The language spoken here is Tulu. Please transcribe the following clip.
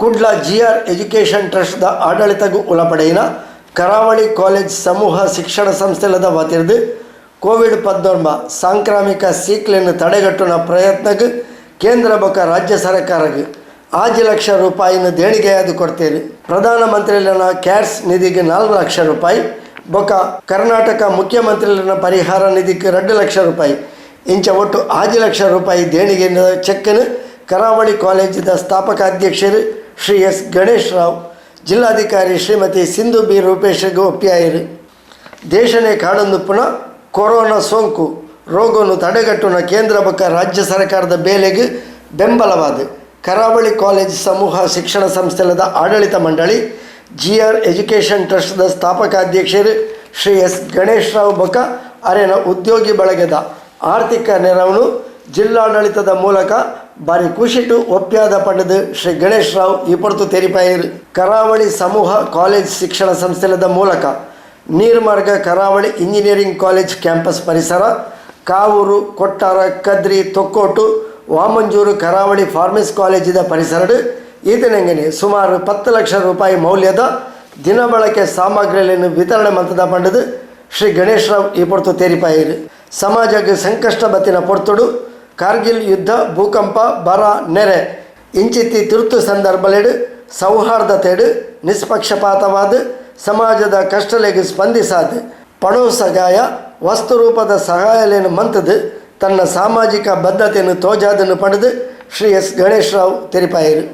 ಕುಡ್ಲ ಜಿಆರ್ ಎಜುಕೇಷನ್ ಟ್ರಸ್ಟ್ ದ ಆಡಳಿತಗ್ ಉಲಪಡೆಯಿನ ಕರಾವಳಿ ಕಾಲೇಜ್ ಸಮೂಹ ಶಿಕ್ಷಣ ಸಂಸ್ಥೆಲದ ವತಿರ್ದ್ ಕೋವಿಡ್ 19 ಸಾಂಕ್ರಾಮಿಕ ಸೀಕ್ಲೆನ್ ತಡೆಗಟ್ಟುನ ಪ್ರಯತ್ನಗ್ ಕೇಂದ್ರ ಬೊಕ್ಕ ರಾಜ್ಯ ಸರಕಾರಗ್ 6 ಲಕ್ಷ ರೂಪಾಯಿನ ದೇಣಿಗೆಯಾದ್ ಕೊರ್ತೆರ್. ಪ್ರಧಾನ ಮಂತ್ರಿಲೆನ ಕ್ಯಾರ್ಸ್ ನಿಧಿಗ್ 4 ಲಕ್ಷ ರೂಪಾಯಿ ಬೊಕ್ಕ ಕರ್ನಾಟಕ ಮುಖ್ಯಮಂತ್ರಿಲೆನ ಪರಿಹಾರ ನಿಧಿಗ್ 2 ಲಕ್ಷ ರೂಪಾಯಿ, ಇಂಚ ಒಟ್ಟು 6 ಲಕ್ಷ ರೂಪಾಯಿ ದೇಣಿಗೆ ಚೆಕ್ನ್ ಕರಾವಳಿ ಕಾಲೇಜಿದ ಸ್ಥಾಪಕಾಧ್ಯಕ್ಷರು ಶ್ರೀ ಎಸ್ ಗಣೇಶ್ ರಾವ್ ಜಿಲ್ಲಾಧಿಕಾರಿ ಶ್ರೀಮತಿ ಸಿಂಧು ಬಿ ರೂಪೇಶ್ಗೆ ಒಪ್ಪಿಯಾಯಿರು. ದೇಶನೇ ಕಾಡೊಂದುಪ್ಪುನ ಕೊರೋನಾ ಸೋಂಕು ರೋಗವನ್ನು ತಡೆಗಟ್ಟುನ ಕೇಂದ್ರ ಬೊಕ್ಕ ರಾಜ್ಯ ಸರ್ಕಾರದ ಬೇಲೆಗೆ ಬೆಂಬಲವಾದ ಕರಾವಳಿ ಕಾಲೇಜ್ ಸಮೂಹ ಶಿಕ್ಷಣ ಸಂಸ್ಥೆಲದ ಆಡಳಿತ ಮಂಡಳಿ, ಜಿಆರ್ ಎಜುಕೇಷನ್ ಟ್ರಸ್ಟ್ದ ಸ್ಥಾಪಕಾಧ್ಯಕ್ಷರು ಶ್ರೀ ಎಸ್ ಗಣೇಶ್ ರಾವ್ ಬೊಕ್ಕ ಅರೆನ ಉದ್ಯೋಗಿ ಬಳಗದ ಆರ್ಥಿಕ ನೆರವನ್ನು ಜಿಲ್ಲಾಡಳಿತದ ಮೂಲಕ ಬಾರಿ ಖುಷಿಟು ಒಪ್ಪ್ಯಾದ ಪಂಡದು ಶ್ರೀ ಗಣೇಶ್ ರಾವ್ ಈ ಪೊರ್ತು ತೆರಿಪಾಯರು. ಕರಾವಳಿ ಸಮೂಹ ಕಾಲೇಜ್ ಶಿಕ್ಷಣ ಸಂಸ್ಥೆಲದ ಮೂಲಕ ನೀರ್ಮಾರ್ಗ ಕರಾವಳಿ ಇಂಜಿನಿಯರಿಂಗ್ ಕಾಲೇಜ್ ಕ್ಯಾಂಪಸ್ ಪರಿಸರ, ಕಾವೂರು, ಕೊಟ್ಟಾರ, ಕದ್ರಿ, ತೊಕ್ಕೋಟು, ವಾಮಂಜೂರು, ಕರಾವಳಿ ಫಾರ್ಮಸಿ ಕಾಲೇಜಿದ ಪರಿಸರಡು ಈತನೆಂಗನೆ ಸುಮಾರು 10 ಲಕ್ಷ ರೂಪಾಯಿ ಮೌಲ್ಯದ ದಿನಬಳಕೆ ಸಾಮಗ್ರಿಗಳನ್ನು ವಿತರಣೆ ಮಲ್ತದ ಪಂಡದು ಶ್ರೀ ಗಣೇಶ್ ರಾವ್ ಈ ಪೊರ್ತು ತೇರಿಪಾಯರು. ಸಮಾಜಕ್ಕೆ ಸಂಕಷ್ಟ ಬತ್ತಿನ ಪೊರ್ತುಡು, ಕಾರ್ಗಿಲ್ ಯುದ್ಧ, ಭೂಕಂಪ, ಬರ, ನೆರೆ ಇಂಚಿತ್ತಿ ತುರ್ತು ಸಂದರ್ಭಲೆಡು ಸೌಹಾರ್ದತೆಡು ನಿಷ್ಪಕ್ಷಪಾತವಾದ ಸಮಾಜದ ಕಷ್ಟಲೆಗೆ ಸ್ಪಂದಿಸಾದ ಪಣವು ಸಹಾಯ, ವಸ್ತು ರೂಪದ ಸಹಾಯಲೇನು ಮಂತದು ತನ್ನ ಸಾಮಾಜಿಕ ಬದ್ಧತೆಯನ್ನು ತೋಜಾದನ್ನು ಪಡೆದು ಶ್ರೀ ಎಸ್ ಗಣೇಶ್ ರಾವ್ ತೆರಿಪಾಯರು.